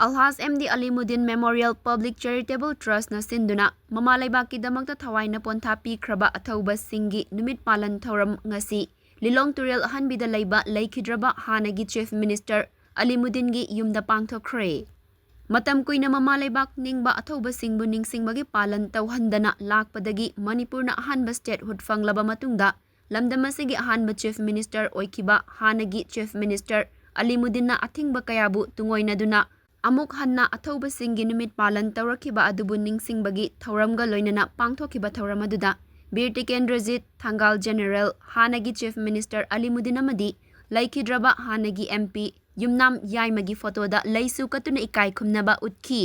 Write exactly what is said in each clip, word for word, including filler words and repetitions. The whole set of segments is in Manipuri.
ꯑꯜꯍꯥꯖ M D Alimuddin memorial public charitable ꯇ꯭ꯔꯁꯅ ꯁꯤꯟꯗꯨꯅ ꯃꯃꯥ ꯂꯩꯕꯥꯛꯀꯤꯗꯃꯛꯇ ꯊꯋꯥꯏꯅ ꯄꯣꯟꯊꯥ ꯄꯤꯈ꯭ꯔꯕ ꯑꯊꯧꯕꯁꯤꯡꯒꯤ ꯅꯨꯃꯤꯠ ꯄꯥꯂꯟ ꯊꯧꯔꯝ ꯉꯁꯤ ꯂꯤꯂꯣꯡ ꯇꯨꯔꯦꯜ ꯑꯍꯟꯕꯤꯗ ꯂꯩꯕ ꯂꯩꯈꯤꯗ꯭ꯔꯕ ꯍꯥꯟꯅꯒꯤ ꯆꯤꯐ ꯃꯤꯅꯤꯁꯇꯔ ꯑꯂꯤꯃꯨꯗꯤꯟꯒꯤ ꯌꯨꯝꯗ ꯄꯥꯡꯊꯣꯛꯈ꯭ꯔꯦ꯫ ꯃꯇꯝ ꯀꯨꯏꯅ ꯃꯃꯥ ꯂꯩꯕꯥꯛ ꯅꯤꯡꯕ ꯑꯊꯧꯕꯁꯤꯡꯕꯨ ꯅꯤꯡꯁꯤꯡꯕꯒꯤ ꯄꯥꯂꯟ ꯇꯧꯍꯟꯗꯅ ꯂꯥꯛꯄꯗꯒꯤ ꯃꯅꯤꯄꯨꯔꯅ ꯑꯍꯥꯟꯕ ꯁ꯭ꯇꯦꯠꯍꯨꯗ ꯐꯪꯂꯕ ꯃꯇꯨꯡꯗ ꯂꯝꯗꯝ ꯑꯁꯤꯒꯤ ꯑꯍꯥꯟꯕ ꯆꯤꯐ ꯃꯤꯅꯤꯁꯇꯔ ꯑꯣꯏꯈꯤꯕ ꯍꯥꯟꯅꯒꯤ ꯆꯤꯐ ꯃꯤꯅꯤꯁꯇꯔ ꯑꯂꯤꯃꯨꯗꯤꯟꯅ ꯑꯊꯤꯡꯕ ꯀꯌꯥꯕꯨ ꯇꯨꯡꯑꯣꯏꯅꯗꯨꯅ ꯑꯃꯨꯛ ꯍꯟꯅ ꯑꯊꯧꯕꯁꯤꯡꯒꯤ ꯅꯨꯃꯤꯠ ꯄꯥꯂꯟ ꯇꯧꯔꯛꯈꯤꯕ ꯑꯗꯨꯕꯨ ꯅꯤꯡꯁꯤꯡꯕꯒꯤ ꯊꯧꯔꯝꯒ ꯂꯣꯏꯅꯅ ꯄꯥꯡꯊꯣꯛꯈꯤꯕ ꯊꯧꯔꯝ ꯑꯗꯨꯗ ꯕꯤꯔ ꯇꯤꯀꯦꯟꯗ꯭ꯔꯖꯤꯠ, ꯊꯪꯒꯥꯜ ꯖꯦꯅꯔꯦꯜ, ꯍꯥꯟꯅꯒꯤ ꯆꯤꯐ ꯃꯤꯅꯤꯁꯇꯔ ꯑꯂꯤꯃꯨꯗꯤꯟ ꯑꯃꯗꯤ ꯂꯩꯈꯤꯗ꯭ꯔꯕ ꯍꯥꯟꯅꯒꯤ ꯑꯦꯝ ꯄꯤ ꯌꯨꯝꯅꯥꯝ ꯌꯥꯏꯃꯒꯤ ꯐꯣꯇꯣꯗ ꯂꯩꯁꯨ ꯀꯠꯇꯨꯅ ꯏꯀꯥꯏ ꯈꯨꯝꯅꯕ ꯎꯠꯈꯤ꯫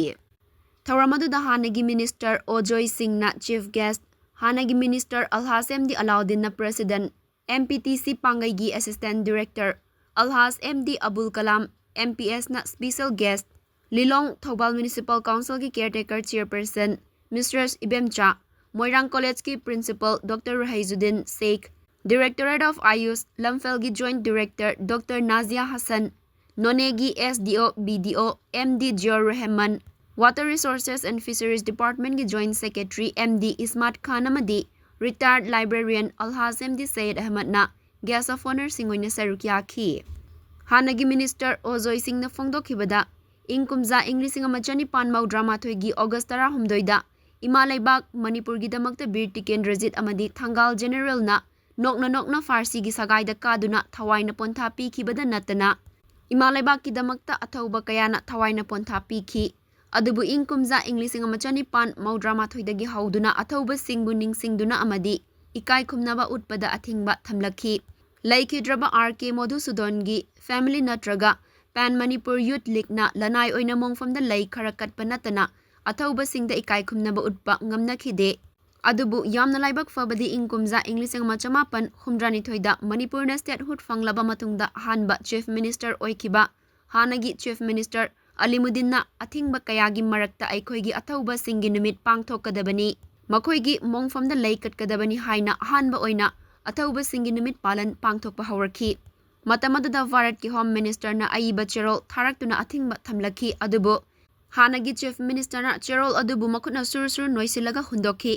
ꯊꯧꯔꯝ ꯑꯗꯨꯗ ꯍꯥꯟꯅꯒꯤ ꯃꯤꯅꯤꯁꯇꯔ ꯑꯣꯖꯣꯏ ꯁꯤꯡꯅ ꯆꯤꯐ ꯒꯦꯁ꯭ꯠ, ꯍꯥꯟꯅꯒꯤ ꯃꯤꯅꯤꯁꯇꯔ ꯑꯜꯍꯥꯖ ꯑꯦꯝ ꯗꯤ ꯑꯂꯥꯎꯗꯤꯟꯅ president, M P T C ꯄꯥꯡꯒꯩꯒꯤ assistant director Alhaj M D Abul Kalam, M P ꯑꯦꯁꯅ special guest, Lilong Thoubal municipal ꯀꯥꯎꯟꯁꯤꯜꯒꯤ caretaker chairperson mistress Ibemcha, Moirang ꯀꯣꯂꯦꯖꯀꯤ principal doctor Rahijuddin Sheikh, directorate of AYUSH ꯂꯝꯐꯦꯜꯒꯤ joint director doctor Nazia Hasan, ꯅꯣꯅꯦꯒꯤ S D O, B D O, M D Ziaur Rahman, water resources and fisheries ꯗꯤꯄꯥꯔꯠꯃꯦꯟꯠꯀꯤ joint secretary M D smart ꯈꯥꯟ ꯑꯃꯗꯤ ꯔꯤꯇꯥꯌꯔꯗ ꯂꯥꯏꯕ꯭ꯔꯦꯔꯤꯌꯟ ꯑꯜꯍꯥꯖ ꯑꯦꯝ ꯗꯤ ꯁꯌꯦꯗ ꯑꯍꯃꯗꯅ ꯒꯦꯁ꯭ꯠ ꯑꯣꯐ ꯑꯣꯅꯔꯁꯤꯡ ꯑꯣꯏꯅ ꯁꯔꯨꯛ ꯌꯥꯈꯤ꯫ ꯍꯥꯟꯅꯒꯤ ꯃꯤꯅꯤꯁꯇꯔ ꯑꯣꯖꯣꯏ ꯁꯤꯡꯅ ꯐꯣꯡꯗꯣꯛꯈꯤꯕꯗ, ꯏꯪ ꯀꯨꯝꯖꯥ ꯏꯪ ꯂꯤꯁꯤꯡ ꯑꯃ ꯆꯅꯤꯄꯥꯟ ꯃꯧꯗ꯭ꯔꯥ ꯃꯥꯊꯣꯏꯒꯤ ꯑꯣꯒꯁ꯭ꯠ ꯇꯔꯥꯍꯨꯝꯗꯣꯏꯗ ꯏꯃꯥ ꯂꯩꯕꯥꯛ ꯃꯅꯤꯄꯨꯔꯒꯤꯗꯃꯛꯇ ꯕꯤꯔ ꯇꯤꯀꯦꯟꯗ꯭ꯔꯖꯤꯠ ꯑꯃꯗꯤ ꯊꯪꯒꯥꯜ ꯖꯦꯅꯔꯦꯜꯅ ꯅꯣꯛꯅ ꯅꯣꯛꯅ ꯐꯥꯔꯁꯤꯒꯤ ꯁꯒꯥꯏꯗ ꯀꯥꯗꯨꯅ ꯊꯋꯥꯏꯅ ꯄꯣꯟꯊꯥ ꯄꯤꯈꯤꯕꯗ ꯅꯠꯇꯅ ꯏꯃꯥ ꯂꯩꯕꯥꯛꯀꯤꯗꯃꯛꯇ ꯑꯊꯧꯕ ꯀꯌꯥꯅ ꯊꯋꯥꯏꯅ ꯄꯣꯟꯊꯥ ꯄꯤꯈꯤ꯫ ꯑꯗꯨꯕꯨ ꯏꯪ ꯀꯨꯝꯖꯥ ꯏꯪ ꯂꯤꯁꯤꯡ ꯑꯃ ꯆꯅꯤꯄꯥꯟ ꯃꯧꯗ꯭ꯔꯥ ꯃꯥꯊꯣꯏꯗꯒꯤ ꯍꯧꯗꯨꯅ ꯑꯊꯧꯕꯁꯤꯡꯕꯨ ꯅꯤꯡꯁꯤꯡꯗꯨꯅ ꯑꯃꯗꯤ ꯏꯀꯥꯏ ꯈꯨꯝꯅꯕ ꯎꯠꯄꯗ ꯑꯊꯤꯡꯕ ꯊꯝꯂꯛꯈꯤ꯫ ꯂꯩꯈꯤꯗ꯭ꯔꯕ ꯑꯥꯔ ꯀꯦ ꯃꯣꯙꯨꯁꯨꯗꯟꯒꯤ ꯐꯦꯃꯤꯂꯤ ꯅꯠꯇ꯭ꯔꯒ ꯄꯦꯟ ꯃꯅꯤꯄꯨꯔ ꯌꯨꯊ ꯂꯤꯒꯅ ꯂꯅꯥꯏ ꯑꯣꯏꯅ ꯃꯣꯡꯐꯝꯗ ꯂꯩ ꯈꯔ ꯀꯠꯄ ꯅꯠꯇꯅ ꯑꯊꯧꯕꯁꯤꯡꯗ ꯏꯀꯥꯏ ꯈꯨꯝꯅꯕ ꯎꯠꯄ ꯉꯝꯅꯈꯤꯗꯦ꯫ ꯑꯗꯨꯕꯨ ꯌꯥꯝꯅ ꯂꯥꯏꯕꯛ ꯐꯕꯗꯤ ꯏꯪ ꯀꯨꯝꯖꯥ ꯏꯪ ꯂꯤꯁꯤꯡ ꯑꯃ ꯆꯃꯥꯄꯟ ꯍꯨꯝꯗ꯭ꯔꯥꯅꯤꯊꯣꯏꯗ ꯃꯅꯤꯄꯨꯔꯅ ꯁ꯭ꯇꯦꯠꯍꯨꯗ ꯐꯪꯂꯕ ꯃꯇꯨꯡꯗ ꯑꯍꯥꯟꯕ ꯆꯤꯐ ꯃꯤꯅꯤꯁꯇꯔ ꯑꯣꯏꯈꯤꯕ ꯍꯥꯟꯅꯒꯤ ꯆꯤꯐ ꯃꯤꯅꯤꯁꯇꯔ ꯑꯂꯤꯃꯨꯗꯤꯟꯅ ꯑꯊꯤꯡꯕ ꯀꯌꯥꯒꯤ ꯃꯔꯛꯇ ꯑꯩꯈꯣꯏꯒꯤ ꯑꯊꯧꯕꯁꯤꯡꯒꯤ ꯅꯨꯃꯤꯠ ꯄꯥꯡꯊꯣꯛꯀꯗꯕꯅꯤ, ꯃꯈꯣꯏꯒꯤ ꯃꯣꯡꯐꯝꯗ ꯂꯩ ꯀꯠꯀꯗꯕꯅꯤ ꯍꯥꯏꯅ ꯑꯍꯥꯟꯕ ꯑꯣꯏꯅ ꯑꯊꯧꯕꯁꯤꯡꯒꯤ ꯅꯨꯃꯤꯠ ꯄꯥꯂꯟ ꯄꯥꯡꯊꯣꯛꯄ ꯍꯧꯔꯛꯈꯤ꯫ ꯃꯇꯝ ꯑꯗꯨꯗ ꯚꯥꯔꯠꯀꯤ ꯍꯣꯝ ꯃꯤꯅꯤꯁꯇꯔꯅ ꯑꯏꯕ ꯆꯦꯔꯣꯜ ꯊꯥꯔꯛꯇꯨꯅ ꯑꯊꯤꯡꯕ ꯊꯝꯂꯛꯈꯤ꯫ ꯑꯗꯨꯕꯨ ꯍꯥꯟꯅꯒꯤ ꯆꯤꯐ ꯃꯤꯅꯤꯁꯇꯔꯅ ꯆꯦꯔꯣꯜ ꯑꯗꯨꯕꯨ ꯃꯈꯨꯠꯅ ꯁꯨꯔ ꯁꯨꯔ ꯅꯣꯏꯁꯤꯜꯂꯒ ꯍꯨꯟꯗꯣꯛꯈꯤ꯫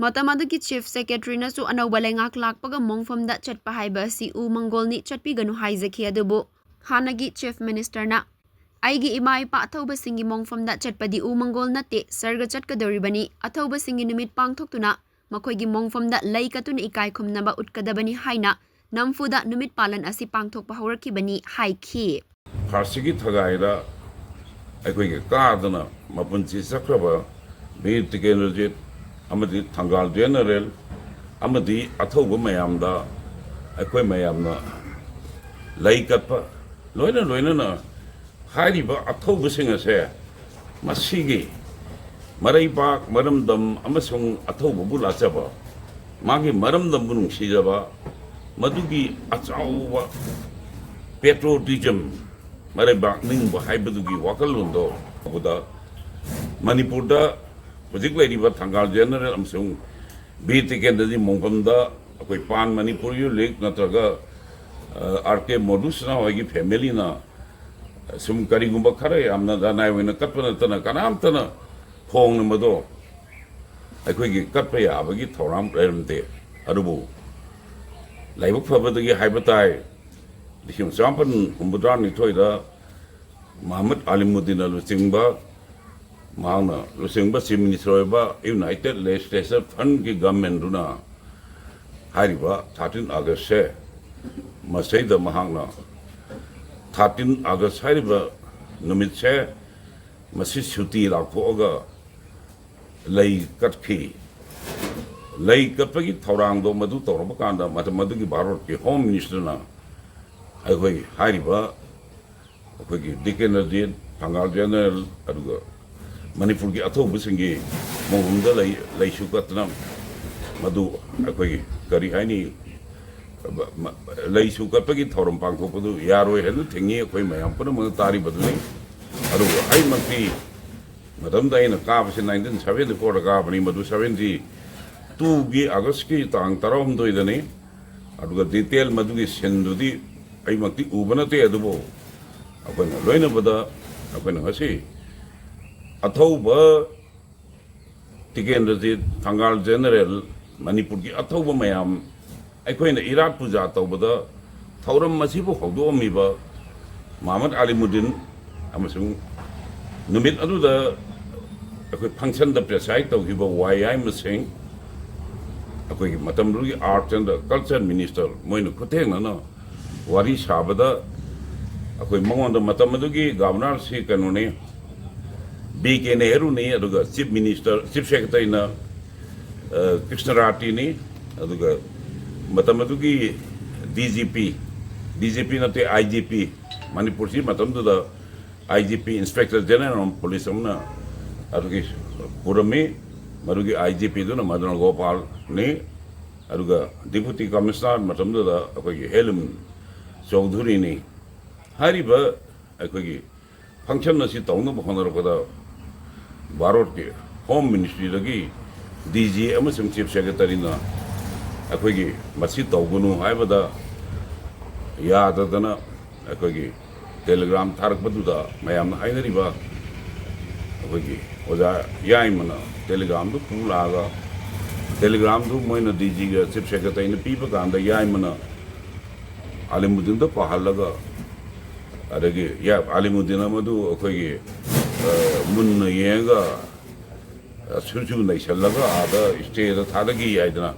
ꯃꯇꯝ ꯑꯗꯨꯒꯤ ꯆꯤꯐ ꯁꯦꯀ꯭ꯔꯦꯇꯔꯤꯅꯁꯨ ꯑꯅꯧꯕ ꯂꯩꯉꯥꯛ ꯂꯥꯛꯄꯒ ꯃꯣꯡꯐꯝꯗ ꯆꯠꯄ ꯍꯥꯏꯕ ꯑꯁꯤ ꯎ ꯃꯪꯒꯣꯜꯅꯤ, ꯆꯠꯄꯤꯒꯅꯨ ꯍꯥꯏꯖꯈꯤ꯫ ꯑꯗꯨꯕꯨ ꯍꯥꯟꯅꯒꯤ ꯆꯤꯐ ꯃꯤꯅꯤꯁꯇꯔꯅ, "ꯑꯩꯒꯤ ꯏꯃꯥ ꯏꯄꯥ ꯑꯊꯧꯕꯁꯤꯡꯒꯤ ꯃꯣꯡꯐꯝꯗ ꯆꯠꯄꯗꯤ ꯎ ꯃꯪꯒꯣꯜ ꯅꯠꯇꯦ, ꯁꯔꯒ ꯆꯠꯀꯗꯧꯔꯤꯕꯅꯤ꯫ ꯑꯊꯧꯕꯁꯤꯡꯒꯤ ꯅꯨꯃꯤꯠ ꯄꯥꯡꯊꯣꯛꯇꯨꯅ ꯃꯈꯣꯏꯒꯤ ꯃꯣꯡꯐꯝꯗ ꯂꯩ ꯀꯠꯇꯨꯅ ꯏꯀꯥꯏ ꯈꯨꯝꯅꯕ ꯎꯠꯀꯗꯕꯅꯤ" ꯍꯥꯏꯅ ꯅꯝꯐꯨꯗ ꯅꯨꯃꯤꯠ ꯄꯥꯂꯟ ꯑꯁꯤ ꯄꯥꯡꯊꯣꯛꯄ ꯍꯧꯔꯛꯈꯤꯕꯅꯤ ꯍꯥꯏꯈꯤ꯫ ꯐꯥꯔꯁꯤꯒꯤ ꯊꯒꯥꯏꯗ ꯑꯩꯈꯣꯏꯒꯤ ꯀꯥꯗꯅ ꯃꯄꯨꯟꯁꯤ ꯆꯠꯈ꯭ꯔꯕ ꯕꯤꯔ ꯇꯤꯀꯦꯟꯗ꯭ꯔꯖꯤꯠ ꯑꯃꯗꯤ ꯊꯪꯒꯥꯜ ꯖꯦꯅꯔꯦꯜ ꯑꯃꯗꯤ ꯑꯊꯧꯕ ꯃꯌꯥꯝꯗ ꯑꯩꯈꯣꯏ ꯃꯌꯥꯝꯅ ꯂꯩ ꯀꯠꯄ, ꯂꯣꯏꯅ ꯂꯣꯏꯅꯅ ꯍꯥꯏꯔꯤꯕ ꯑꯊꯧꯕꯁꯤꯡ ꯑꯁꯦ ꯃꯁꯤꯒꯤ ꯃꯔꯩꯕꯥꯛ, ꯃꯔꯝꯗꯝ ꯑꯃꯁꯨꯡ ꯑꯊꯧꯕꯕꯨ ꯂꯥꯠꯆꯕ, ꯃꯥꯒꯤ ꯃꯔꯝꯗꯝꯕꯨ ꯅꯨꯡꯁꯤꯖꯕ, ꯃꯗꯨꯒꯤ ꯑꯆꯧꯕ patriotism, ꯃꯔꯩꯕꯥꯛ ꯅꯤꯡꯕ ꯍꯥꯏꯕꯗꯨꯒꯤ ꯋꯥꯈꯜꯂꯣꯟꯗꯣ ꯎꯕꯗ, ꯃꯅꯤꯄꯨꯔꯗ ꯍꯧꯖꯤꯛ ꯂꯩꯔꯤꯕ ꯊꯪꯒꯥꯜ ꯖꯦꯅꯔꯦꯜ ꯑꯃꯁꯨꯡ ꯕꯤꯔ ꯇꯤꯀꯦꯟꯗ꯭ꯔꯖꯤꯠ ꯃꯣꯡꯐꯝꯗ ꯑꯩꯈꯣꯏ ꯄꯥꯟ ꯃꯅꯤꯄꯨꯔ ꯌꯨꯠ ꯂꯤꯒ ꯅꯠꯇ꯭ꯔꯒ, ꯑ, ꯑꯥꯔ ꯀꯦ ꯃꯣꯗꯨꯁꯅꯥ ꯍꯣꯏꯒꯤ ꯐꯦꯃꯤꯂꯤꯅ ꯁꯨꯝ ꯀꯔꯤꯒꯨꯝꯕ ꯈꯔ ꯌꯥꯝꯅ ꯂꯅꯥꯏ ꯑꯣꯏꯅ ꯀꯠꯄ ꯅꯠꯇꯅ ꯀꯅꯥꯝꯇꯅ ꯐꯣꯡꯅ ꯃꯗꯣ ꯑꯩꯈꯣꯏꯒꯤ ꯀꯠꯄ ꯌꯥꯕꯒꯤ ꯊꯧꯔꯥꯡ ꯂꯩꯔꯝꯗꯦ꯫ ꯑꯗꯨꯕꯨ ꯂꯥꯏꯕꯛ ꯐꯕꯗꯒꯤ ꯍꯥꯏꯕ ꯇꯥꯏ, ꯂꯤꯁꯤꯡ ꯆꯥꯃꯥꯄꯟ ꯍꯨꯝꯐꯨꯇꯔꯥ ꯅꯤꯊꯣꯏꯗ ꯃꯍꯃꯗ ꯑꯂꯤꯃꯨꯗꯤꯟꯅ ꯂꯨꯆꯤꯡꯕ, ꯃꯍꯥꯛꯅ ꯂꯨꯆꯤꯡꯕ ꯆꯤꯐ ꯃꯤꯅꯤꯁꯇꯔ ꯑꯣꯏꯕ ꯌꯨꯅꯥꯏꯇꯦꯗ ꯂꯦꯖꯤꯁꯂꯦꯆꯔ ꯐ꯭ꯔꯟꯠꯀꯤ ꯒꯚꯔꯟꯃꯦꯟꯠꯇꯨꯅ ꯍꯥꯏꯔꯤꯕ ꯊꯥꯔꯇꯤꯟ ꯑꯥꯒꯁꯁꯦ, ꯃꯁꯤꯗ ꯃꯍꯥꯛꯅ ꯊꯥꯔꯇꯤꯟ ꯑꯥꯒꯁ ꯍꯥꯏꯔꯤꯕ ꯅꯨꯃꯤꯠꯁꯦ ꯃꯁꯤ ꯁꯨꯇꯤ ꯂꯥꯎꯊꯣꯛꯑꯒ ꯂꯩ ꯀꯠꯈꯤ꯫ ꯂꯩ ꯀꯠꯄꯒꯤ ꯊꯧꯔꯥꯡꯗꯣ ꯃꯗꯨ ꯇꯧꯔꯕ ꯀꯥꯟꯗ ꯃꯇꯝ ꯑꯗꯨꯒꯤ ꯚꯥꯔꯠꯀꯤ ꯍꯣꯝ ꯃꯤꯅꯤꯁꯇꯔꯅ ꯑꯩꯈꯣꯏ ꯍꯥꯏꯔꯤꯕ ꯑꯩꯈꯣꯏꯒꯤ ꯗꯤꯀꯦꯟꯗ꯭ꯔꯖꯤꯠ, ꯊꯪꯒꯥꯜ ꯖꯦꯅꯔꯦꯜ, ꯑꯗꯨꯒ ꯃꯅꯤꯄꯨꯔꯒꯤ ꯑꯊꯧꯕꯁꯤꯡꯒꯤ ꯃꯣꯡꯐꯝꯗ ꯂꯩ, ꯂꯩꯁꯨ ꯀꯠꯇꯅ ꯃꯗꯨ ꯑꯩꯈꯣꯏꯒꯤ ꯀꯔꯤ ꯍꯥꯏꯅꯤ, ꯂꯩꯁꯨ ꯀꯠꯄꯒꯤ ꯊꯧꯔꯝ ꯄꯥꯡꯊꯣꯛꯄꯗꯨ ꯌꯥꯔꯣꯏ ꯍꯥꯏꯅ ꯊꯤꯡꯉꯤ꯫ ꯑꯩꯈꯣꯏ ꯃꯌꯥꯝ ꯄꯨꯝꯅꯃꯛꯅ ꯇꯥꯔꯤꯕꯗꯨꯅꯤ꯫ ꯑꯗꯨꯕꯨ ꯑꯩꯃꯛꯇꯤ ꯃꯇꯝꯗ ꯑꯩꯅ ꯀꯥꯕꯁꯤ nineteen seventy fourꯗ ꯀꯥꯕꯅꯤ, ꯃꯗꯨ seventy twoꯒꯤ ꯑꯥꯒꯁꯀꯤ ꯇꯥꯡ ꯇꯔꯥꯍꯨꯝꯗꯣꯏꯗꯅꯤ꯫ ꯑꯗꯨꯒ detail ꯃꯗꯨꯒꯤ ꯁꯤꯟꯗꯨꯗꯤ ꯑꯩꯃꯛꯇꯤ ꯎꯕ ꯅꯠꯇꯦ, ꯑꯗꯨꯕꯨ ꯑꯩꯈꯣꯏꯅ ꯂꯣꯏꯅꯕꯗ ꯑꯩꯈꯣꯏꯅ ꯉꯁꯤ ꯑꯊꯧꯕ ꯇꯤꯀꯦꯟꯗ꯭ꯔꯖꯤꯠ, ꯊꯪꯒꯥꯜ ꯖꯦꯅꯔꯦꯜ, ꯃꯅꯤꯄꯨꯔꯒꯤ ꯑꯊꯧꯕ ꯃꯌꯥꯝ, ꯑꯩꯈꯣꯏꯅ ꯏꯔꯥꯠ ꯄꯨꯖꯥ ꯇꯧꯕꯗ ꯊꯧꯔꯝ ꯑꯁꯤꯕꯨ ꯍꯧꯗꯣꯛꯑꯝꯃꯤꯕ ꯃꯍꯃꯗ ꯑꯂꯤꯃꯨꯗꯤꯟ ꯑꯃꯁꯨꯡ ꯅꯨꯃꯤꯠ ꯑꯗꯨꯗ ꯑꯩꯈꯣꯏ ꯐꯪꯁꯟꯗ ꯄ꯭ꯔꯦꯁꯥꯏꯠ ꯇꯧꯈꯤꯕ ꯋꯥꯌꯥꯏꯃ ꯁꯤꯡ, ꯑꯩꯈꯣꯏꯒꯤ ꯃꯇꯝꯗꯨꯒꯤ ꯑꯥꯔꯠ ꯑꯦꯟ ꯀꯜꯆꯔ ꯃꯤꯅꯤꯁꯇꯔ, ꯃꯣꯏꯅ ꯈꯨꯊꯦꯡꯅꯅ ꯋꯥꯔꯤ ꯁꯥꯕꯗ, ꯑꯩꯈꯣꯏ ꯃꯉꯣꯟꯗ ꯃꯇꯝ ꯑꯗꯨꯒꯤ ꯒꯚꯔꯅꯔꯁꯤ ꯀꯩꯅꯣꯅꯤ, ꯕꯤ ꯀꯦ ꯅꯦꯍꯔꯨꯅꯤ, ꯑꯗꯨꯒ ꯆꯤꯐ ꯃꯤꯅꯤꯁꯇꯔ, ꯆꯤꯐ ꯁꯦꯀ꯭ꯔꯦꯇꯔꯤꯅ, ꯑ, ꯀ꯭ꯔꯤꯁꯅ ꯔꯥꯇꯤꯅꯤ, ꯑꯗꯨꯒ ꯃꯇꯝ ꯑꯗꯨꯒꯤ D G P, D G P ꯅꯠꯇꯦ, ꯑꯥꯏ ꯖꯤ ꯄꯤ, ꯃꯅꯤꯄꯨꯔꯁꯤ ꯃꯇꯝꯗꯨꯗ I G P, inspector general of police ꯑꯃꯅ ꯑꯗꯨꯒꯤ ꯄꯨꯔꯝꯃꯤ꯫ ꯃꯗꯨꯒꯤ ꯑꯥꯏ ꯖꯤ ꯄꯤꯗꯨꯅ ꯃꯗꯅ ꯒꯣꯄꯥꯜꯅꯤ꯫ ꯑꯗꯨꯒ ꯗꯤꯄꯨꯇꯤ ꯀꯃꯤꯁꯅꯔ ꯃꯇꯝꯗꯨꯗ ꯑꯩꯈꯣꯏꯒꯤ ꯍꯦꯂꯤꯝ ꯆꯧꯙꯨꯔꯤꯅꯤ꯫ ꯍꯥꯏꯔꯤꯕ ꯑꯩꯈꯣꯏꯒꯤ ꯐꯪꯁꯟ ꯑꯁꯤ ꯇꯧꯅꯕ ꯍꯣꯠꯅꯔꯛꯄꯗ ꯚꯥꯔꯠꯀꯤ ꯍꯣꯝ ꯃꯤꯅꯤꯁꯇ꯭ꯔꯤꯗꯒꯤ ꯗꯤ ꯖꯤ ꯑꯃꯁꯨꯡ ꯆꯤꯐ ꯁꯦꯀ꯭ꯔꯦꯇꯔꯤꯅ ꯑꯩꯈꯣꯏꯒꯤ ꯃꯁꯤ ꯇꯧꯒꯅꯨ ꯍꯥꯏꯕꯗ ꯌꯥꯗꯗꯅ ꯑꯩꯈꯣꯏꯒꯤ ꯇꯦꯂꯤꯒ꯭ꯔꯥꯝ ꯊꯥꯔꯛꯄꯗꯨꯗ ꯃꯌꯥꯝꯅ ꯍꯥꯏꯅꯔꯤꯕ ꯑꯩꯈꯣꯏꯒꯤ ꯑꯣꯖꯥ ꯌꯥꯏꯃꯅ ꯇꯦꯂꯤꯒ꯭ꯔꯥꯝꯗꯨ ꯄꯨ ꯂꯥꯛꯑꯒ, ꯇꯦꯂꯤꯒ꯭ꯔꯥꯝꯗꯨ ꯃꯣꯏꯅ ꯗꯤ ꯖꯤꯒ ꯆꯤꯐ ꯁꯦꯀ꯭ꯔꯦꯇꯔꯤꯅ ꯄꯤꯕ ꯀꯥꯟꯗ ꯌꯥꯏꯃꯅ ꯑꯂꯤꯃꯨꯗꯤꯟꯗ ꯄꯥꯍꯜꯂꯒ, ꯑꯗꯒꯤ ꯌꯥ-, ꯑꯂꯤꯃꯨꯗꯤꯟ ꯑꯃꯗꯨ ꯑꯩꯈꯣꯏꯒꯤ, ꯑ, ꯃꯨꯟꯅ ꯌꯦꯡꯉꯒ, ꯑ, ꯁꯨꯔ ꯁꯨꯔ ꯅꯩꯁꯜꯂꯒ ꯑꯥꯗ ꯁ꯭ꯇꯦꯗ ꯊꯥꯗꯈꯤ ꯍꯥꯏꯗꯅ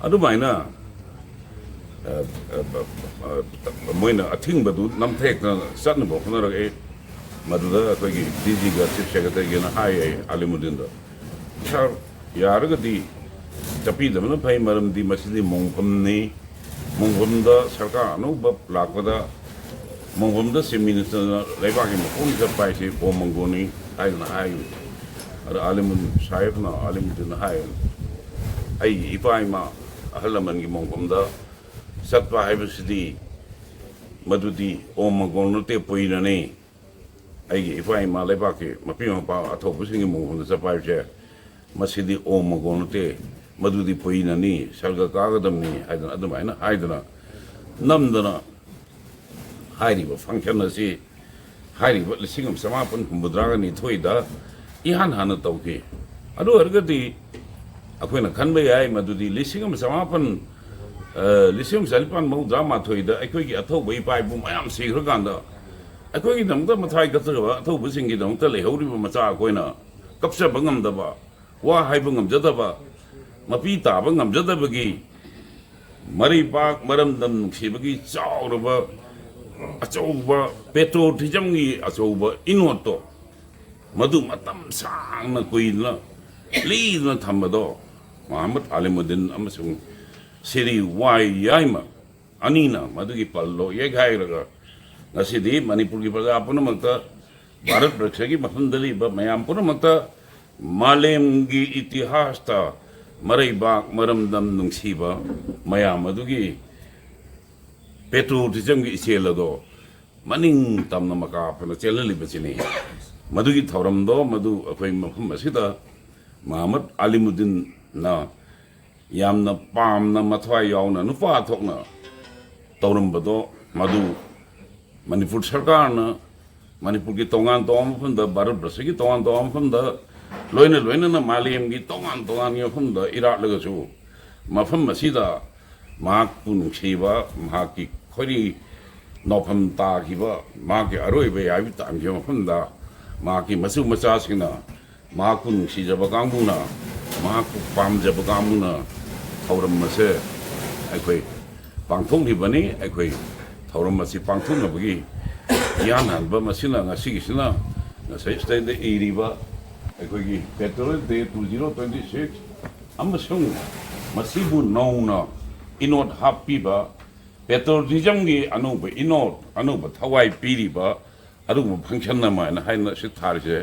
ꯑꯗꯨꯃꯥꯏꯅ, ꯑ, ꯑ, ꯑ, ꯑ, ꯃꯣꯏꯅ ꯑꯊꯤꯡꯕꯗꯨ ꯅꯝꯊꯦꯛꯇꯅ ꯆꯠꯅꯕ ꯍꯣꯠꯅꯔꯛꯏ꯫ ꯃꯗꯨꯗ ꯑꯩꯈꯣꯏꯒꯤ ꯗꯤ ꯖꯤꯒ ꯆꯤꯐ ꯁꯦꯀ꯭ꯔꯦꯇꯔꯤꯒꯅ ꯍꯥꯏꯌꯦ ꯑꯂꯤꯃꯨꯗꯤꯟꯗ, "ꯁꯥꯔ, ꯌꯥꯔꯒꯗꯤ ꯆꯠꯄꯤꯗꯕꯅ ꯐꯩ, ꯃꯔꯝꯗꯤ ꯃꯁꯤꯗꯤ ꯃꯣꯡꯐꯝꯅꯤ꯫ ꯃꯣꯡꯐꯝꯗ ꯁꯔꯀꯥꯔ ꯑꯅꯧꯕ ꯂꯥꯛꯄꯗ ꯃꯣꯡꯐꯝꯗ ꯆꯤꯐ ꯃꯤꯅꯤꯁꯇꯔꯅ ꯂꯩꯕꯥꯛꯀꯤ ꯃꯀꯣꯛꯅ ꯆꯠꯄ ꯍꯥꯏꯁꯦ ꯑꯣꯝ ꯃꯪꯒꯣꯟꯅꯤ" ꯍꯥꯏꯗꯅ ꯍꯥꯏꯈꯤꯕꯅꯤ꯫ ꯑꯗ ꯑꯥꯂꯤꯃꯨꯟ ꯁꯥꯍꯦꯕꯅ, ꯑꯥꯂꯤꯃꯨꯗꯤꯟꯅ ꯍꯥꯏ, "ꯑꯩꯒꯤ ꯏꯄꯥ ꯏꯃꯥ ꯑꯍꯜ ꯂꯃꯟꯒꯤ ꯃꯣꯡꯐꯝꯗ ꯆꯠꯄ ꯍꯥꯏꯕꯁꯤꯗꯤ ꯃꯗꯨꯗꯤ ꯑꯣꯝ ꯃꯪꯒꯣꯟ ꯅꯠꯇꯦ, ꯄꯨꯏꯅꯅꯤ꯫ ꯑꯩꯒꯤ ꯏꯄꯥ ꯏꯃꯥ ꯂꯩꯕꯥꯛꯀꯤ ꯃꯄꯤ ꯃꯄꯥ ꯑꯊꯧꯕꯁꯤꯡꯒꯤ ꯃꯣꯡꯐꯝꯗ ꯆꯠꯄ ꯍꯥꯏꯕꯁꯦ ꯃꯁꯤꯗꯤ ꯑꯣꯝ ꯃꯪꯒꯣꯟ ꯅꯠꯇꯦ, ꯃꯗꯨꯗꯤ ꯄꯨꯏꯅꯅꯤ, ꯁꯔꯒ ꯀꯥꯒꯗꯕꯅꯤ" ꯍꯥꯏꯗꯅ ꯑꯗꯨꯃꯥꯏꯅ ꯍꯥꯏꯗꯅ ꯅꯝꯗꯅ ꯍꯥꯏꯔꯤꯕ function ꯑꯁꯤ ꯍꯥꯏꯔꯤꯕ ꯂꯤꯁꯤꯡ ꯑꯃ ꯆꯃꯥꯄꯟ ꯍꯨꯝꯐꯨꯇꯔꯥꯒ ꯅꯤꯊꯣꯏꯗ ꯏꯍꯥꯟ ꯍꯥꯟꯅ ꯇꯧꯈꯤ꯫ ꯑꯗꯨ ꯑꯣꯏꯔꯒꯗꯤ ꯑꯩꯈꯣꯏꯅ ꯈꯟꯕ ꯌꯥꯏ, ꯃꯗꯨꯗꯤ ꯂꯤꯁꯤꯡ ꯑꯃ ꯆꯃꯥꯄꯟ, ꯑ, ꯂꯤꯁꯤꯡ ꯑꯃ ꯆꯅꯤꯄꯥꯟ ꯃꯧꯗ꯭ꯔꯥ ꯃꯥꯊꯣꯏꯗ ꯑꯩꯈꯣꯏꯒꯤ ꯑꯊꯧꯕ ꯏꯄꯥ ꯏꯄꯨ ꯃꯌꯥꯝ ꯁꯤꯈ꯭ꯔꯀꯥꯟꯗ, ꯑꯩꯈꯣꯏꯒꯤꯗꯃꯛꯇ ꯃꯊ꯭ꯋꯥꯏ ꯀꯠꯆꯔꯕ ꯑꯊꯧꯕꯁꯤꯡꯒꯤꯗꯃꯛꯇ ꯂꯩꯍꯧꯔꯤꯕ ꯃꯆꯥ ꯑꯩꯈꯣꯏꯅ ꯀꯞꯆꯕ ꯉꯝꯗꯕ, ꯋꯥ ꯍꯥꯏꯕ ꯉꯝꯖꯗꯕ, ꯃꯄꯤ ꯇꯥꯕ ꯉꯝꯖꯗꯕꯒꯤ ꯃꯔꯩꯕꯥꯛ ꯃꯔꯝꯗꯝ ꯅꯨꯡꯁꯤꯕꯒꯤ ꯆꯥꯎꯔꯕ, ꯑꯆꯧꯕ patriotismꯒꯤ ꯑꯆꯧꯕ ꯏꯅꯣꯠꯇꯣ, ꯃꯗꯨ ꯃꯇꯝ ꯁꯥꯡꯅ ꯀꯨꯏꯅ ꯂꯤꯗꯨꯅ ꯊꯝꯕꯗꯣ ꯃꯨꯍꯝꯃꯗ ꯑꯂꯤꯃꯨꯗꯤꯟ ꯑꯃꯁꯨꯡ ꯁꯤꯔꯤ ꯋꯥꯏ ꯌꯥꯏꯃ ꯑꯅꯤꯅ ꯃꯗꯨꯒꯤ ꯄꯜꯗꯣ ꯌꯩꯈꯥꯏꯔꯒ ꯉꯁꯤꯗꯤ ꯃꯅꯤꯄꯨꯔꯒꯤ ꯄ꯭ꯔꯖꯥ ꯄꯨꯝꯅꯃꯛꯇ, ꯚꯥꯔꯠ ꯕꯔꯁꯒꯤ ꯃꯐꯝꯗ ꯂꯩꯕ ꯃꯌꯥꯝ ꯄꯨꯝꯅꯃꯛꯇ ꯃꯥꯂꯦꯝꯒꯤ ꯏꯇꯤꯍꯥꯁꯇ ꯃꯔꯩꯕꯥꯛ ꯃꯔꯝꯗꯝ ꯅꯨꯡꯁꯤꯕ ꯃꯌꯥꯝ ꯑꯗꯨꯒꯤ patriotismꯒꯤ ꯏꯆꯦꯜ ꯑꯗꯣ ꯃꯅꯤꯡ ꯇꯝꯅ ꯃꯀꯥ ꯐꯅ ꯆꯦꯜꯍꯜꯂꯤꯕꯁꯤꯅꯤ꯫ ꯃꯗꯨꯒꯤ ꯊꯧꯔꯝꯗꯣ ꯃꯗꯨ ꯑꯩꯈꯣꯏ ꯃꯐꯝ ꯑꯁꯤꯗ ꯃꯨꯍꯝꯃꯗ ꯑꯂꯤꯃꯨꯗꯤꯟꯅ ꯌꯥꯝꯅ ꯄꯥꯝꯅ ꯃꯊ꯭ꯋꯥꯏ ꯌꯥꯎꯅ ꯅꯨꯄꯥ ꯊꯣꯛꯅ ꯇꯧꯔꯝꯕꯗꯣ ꯃꯗꯨ ꯃꯅꯤꯄꯨꯔ ꯁꯔꯀꯥꯔꯅ ꯃꯅꯤꯄꯨꯔꯒꯤ ꯇꯣꯉꯥꯟ ꯇꯣꯉꯥꯟꯕ ꯃꯐꯝꯗ, ꯚꯥꯔꯠ ꯕꯔꯁꯒꯤ ꯇꯣꯉꯥꯟ ꯇꯣꯉꯥꯟꯕ ꯃꯐꯝꯗ, ꯂꯣꯏꯅ ꯂꯣꯏꯅꯅ ꯃꯥꯂꯦꯝꯒꯤ ꯇꯣꯉꯥꯟ ꯇꯣꯉꯥꯟꯕ ꯃꯐꯝꯗ ꯏꯔꯥꯠꯂꯒꯁꯨ, ꯃꯐꯝ ꯑꯁꯤꯗ ꯃꯍꯥꯛꯄꯨ ꯅꯨꯡꯁꯤꯕ, ꯃꯍꯥꯛꯀꯤ ꯈꯣꯏꯔꯤ ꯅꯣꯐꯝ ꯇꯥꯈꯤꯕ, ꯃꯍꯥꯛꯀꯤ ꯑꯔꯣꯏꯕ ꯌꯥꯏꯐ ꯇꯥꯟꯈꯤꯕ ꯃꯐꯝꯗ ꯃꯍꯥꯛꯀꯤ ꯃꯁꯨ ꯃꯆꯥꯁꯤꯡꯅ ꯃꯍꯥꯛꯄꯨ ꯅꯨꯡꯁꯤꯖꯕ ꯀꯥꯡꯕꯨꯅ, ꯃꯍꯥꯛꯄꯨ ꯄꯥꯝꯖꯕ ꯀꯥꯡꯕꯨꯅ ꯊꯧꯔꯝ ꯑꯁꯦ ꯑꯩꯈꯣꯏ ꯄꯥꯡꯊꯣꯛꯂꯤꯕꯅꯤ꯫ ꯑꯩꯈꯣꯏ ꯊꯧꯔꯝ ꯑꯁꯤ ꯄꯥꯡꯊꯣꯛꯅꯕꯒꯤ ꯏꯍꯥꯟ ꯍꯥꯟꯕ ꯃꯁꯤꯅ, ꯉꯁꯤꯒꯤꯁꯤꯅ ꯉꯁꯥꯏ ꯁꯤꯗꯩꯗ ꯏꯔꯤꯕ ꯑꯩꯈꯣꯏꯒꯤ Patriots' Day two zero twenty six ꯑꯃꯁꯨꯡ ꯃꯁꯤꯕꯨ ꯅꯧꯅ ꯏꯅꯣꯠ ꯍꯥꯞꯄꯤꯕ, patriotismꯒꯤ ꯑꯅꯧꯕ ꯏꯅꯣꯠ, ꯑꯅꯧꯕ ꯊꯋꯥꯏ ꯄꯤꯔꯤꯕ ꯑꯗꯨꯒꯨꯝꯕ function ꯑꯃ ꯍꯥꯏꯅ ꯍꯥꯏꯅ ꯁꯤ ꯊꯥꯔꯤꯁꯦ